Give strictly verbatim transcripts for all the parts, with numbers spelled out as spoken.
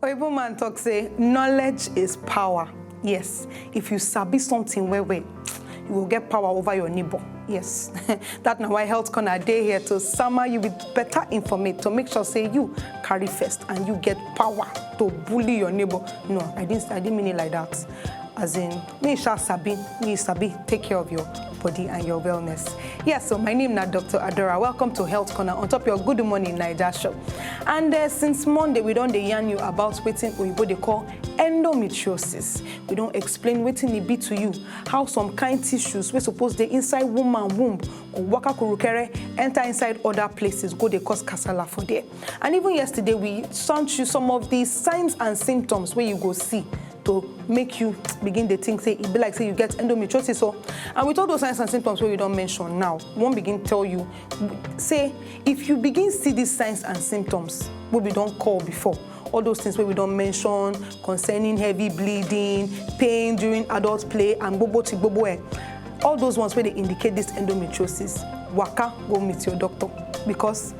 Oyibo man talk say knowledge is power. Yes, if you sabi something well well, you will get power over your neighbor. Yes, that na why Health Corner dey here to summer you with better informate to make sure say you carry first and you get power to bully your neighbor. No, I didn't, I didn't mean it like that. As in, me sha sabi, me sabi, take care of your body and your wellness. Yes, so my name na Doctor Adora. Welcome to Health Corner on top your Good Morning Naija show. And uh, since Monday, we don dey yarn you about wetin Oyibo dey call endometriosis. We don explain wetin e be to you, how some kind tissues wey suppose dey inside woman womb go waka kurukere enter inside other places, go dey cause kasala for there. And even yesterday, we sent you some of the signs and symptoms wey you go see to make you begin dey think say e be like say you get endometriosis. So, and with all those signs and symptoms wey we don mention now, we wan begin tell you say if you begin see these signs and symptoms wey we don call before, all those things wey we don mention concerning heavy bleeding, pain during adult play, and gbogbo ti gbogbo eh, all those ones wey dey indicate this endometriosis, waka go meet your doctor, because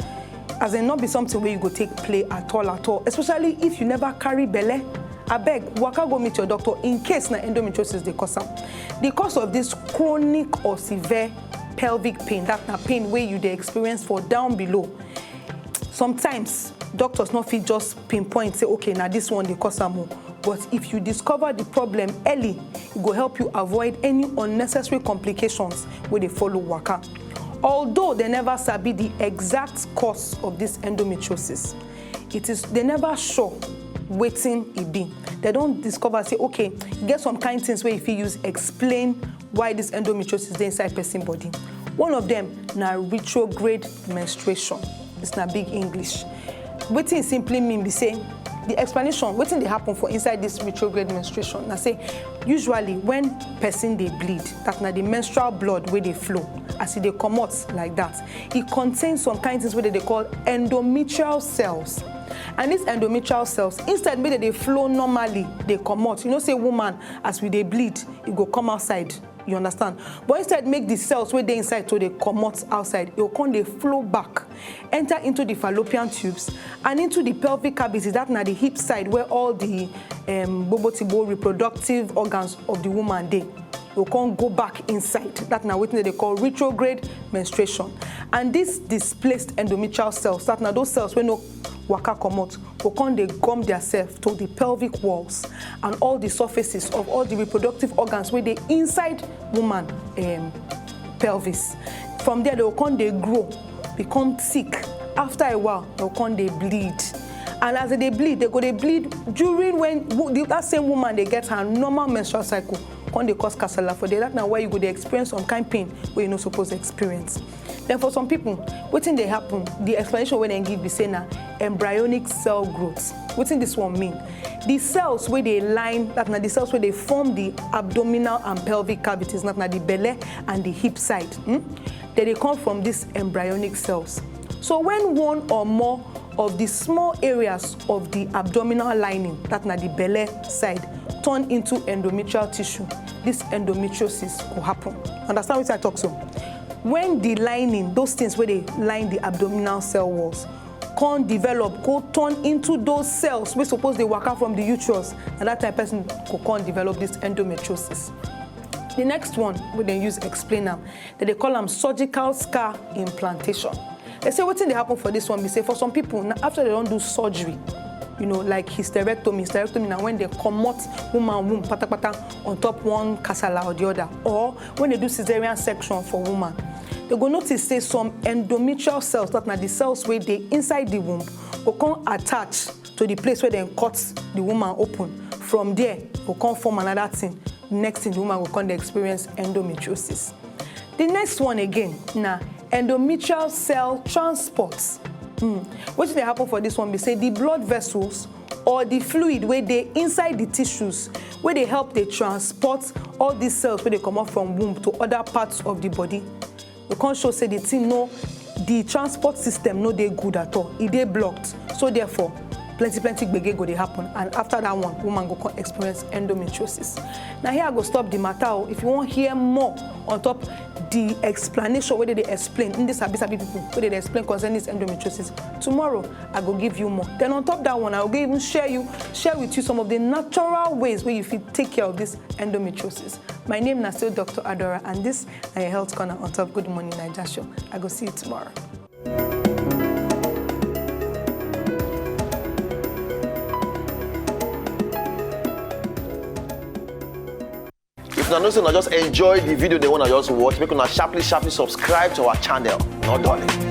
as in no be something wey you go take play at all at all, especially if you never carry belle. Abeg, waka go meet your doctor in case na endometriosis dey cause am. The cause of this chronic or severe pelvic pain, that na pain wey you dey experience for down below, sometimes doctors no fit just pinpoint say, okay, na this one dey cause am o. But if you discover the problem early, e go help you avoid any unnecessary complications wey dey follow waka. Although they never sabi the exact cause of this endometriosis, it is, they never sure wetin e be. They don discover say, okay, e get some kind things wey you fit use explain why this endometriosis dey inside person body. One of them na retrograde menstruation. It's na big English. Wetin e simply mean be say, the explanation, wetin dey happen for inside this retrograde menstruation na say, usually when person dey bleed, that na the menstrual blood wey dey flow, as e dey comot like that, e contain some kind things wey dem dey call endometrial cells. And these endometrial cells, instead make dem dey flow normally, dey comot. You know say woman, as we dey bleed, e go come outside. You understand? But instead, make the cells wey dey inside to dey comot outside, e go come dey flow back, enter into the fallopian tubes and into the pelvic cavity, that na the hip side where all the um, gbogbo tigbo reproductive organs of the woman dey. E go come go back inside. That na wetin dem dey call retrograde menstruation. And these displaced endometrial cells, that na those cells wey no waka comot, go come dey gum theirself to the pelvic walls and all the surfaces of all the reproductive organs wey dey inside woman um, pelvis. From there, they go come dey grow, become thick. After a while, they go come dey bleed. And as they dey bleed, they go dey bleed during when wo- the- that same woman dey get her normal menstrual cycle, come dey cause kasala for there. That na why you go dey experience some kind pain wey you no suppose experience. Then for some people, wetin dey happen, the explanation wey dem give be say na embryonic cell growth. Wetin this one mean? The cells wey dey line, that na the cells wey dey form the abdominal and pelvic cavities, that na the belle and the hip side, hmm? They dey come from these embryonic cells. So when one or more of the small areas of the abdominal lining, that na the belle side, turn into endometrial tissue, this endometriosis go happen. Understand wetin I talk so? When the lining, those things wey dey line the abdominal cell walls, come develop, go turn into those cells wey suppose dey waka from the uterus, na that time person go come develop this endometriosis. The next one wey dem use explain am, dem dey call am surgical scar implantation. They say wetin dey happen for this one be say for some people, na after they don do surgery, you know, like hysterectomy. Hysterectomy na when they comot woman womb patapata on top one kasala or the other, or when they do cesarean section for woman, they go notice say some endometrial cells, that na the cells wey dey inside the womb, go come attach to the place where dem cut the woman open. From there, go come form another thing. Next thing, the woman go come dey experience endometriosis. The next one again na endometrial cell transport. Hmm. Wetin dey happen for this one be say the blood vessels or the fluid wey dey inside the tissues wey dey help dey transport all these cells wey dey comot from womb to other parts of the body, e come show say the thing no, the transport system no dey good at all. E dey blocked. So therefore, plenty plenty gbege go dey happen, and after that one, woman go come experience endometriosis. Na here I go stop the matter o. If you wan hear more on top the explanation wey dey dey explain, in this sabi sabi people wey dey dey explain concerning this endometriosis, tomorrow I go give you more. Then on top that one, I go even share you share with you some of the natural ways wey you fit take care of this endometriosis. My name na still Doctor Adora, and this na your health corner on top Good Morning Naija show. I go see you tomorrow. If una know say una just enjoy the video, they wanna just watch, make una sharply sharply subscribe to our channel. No darling.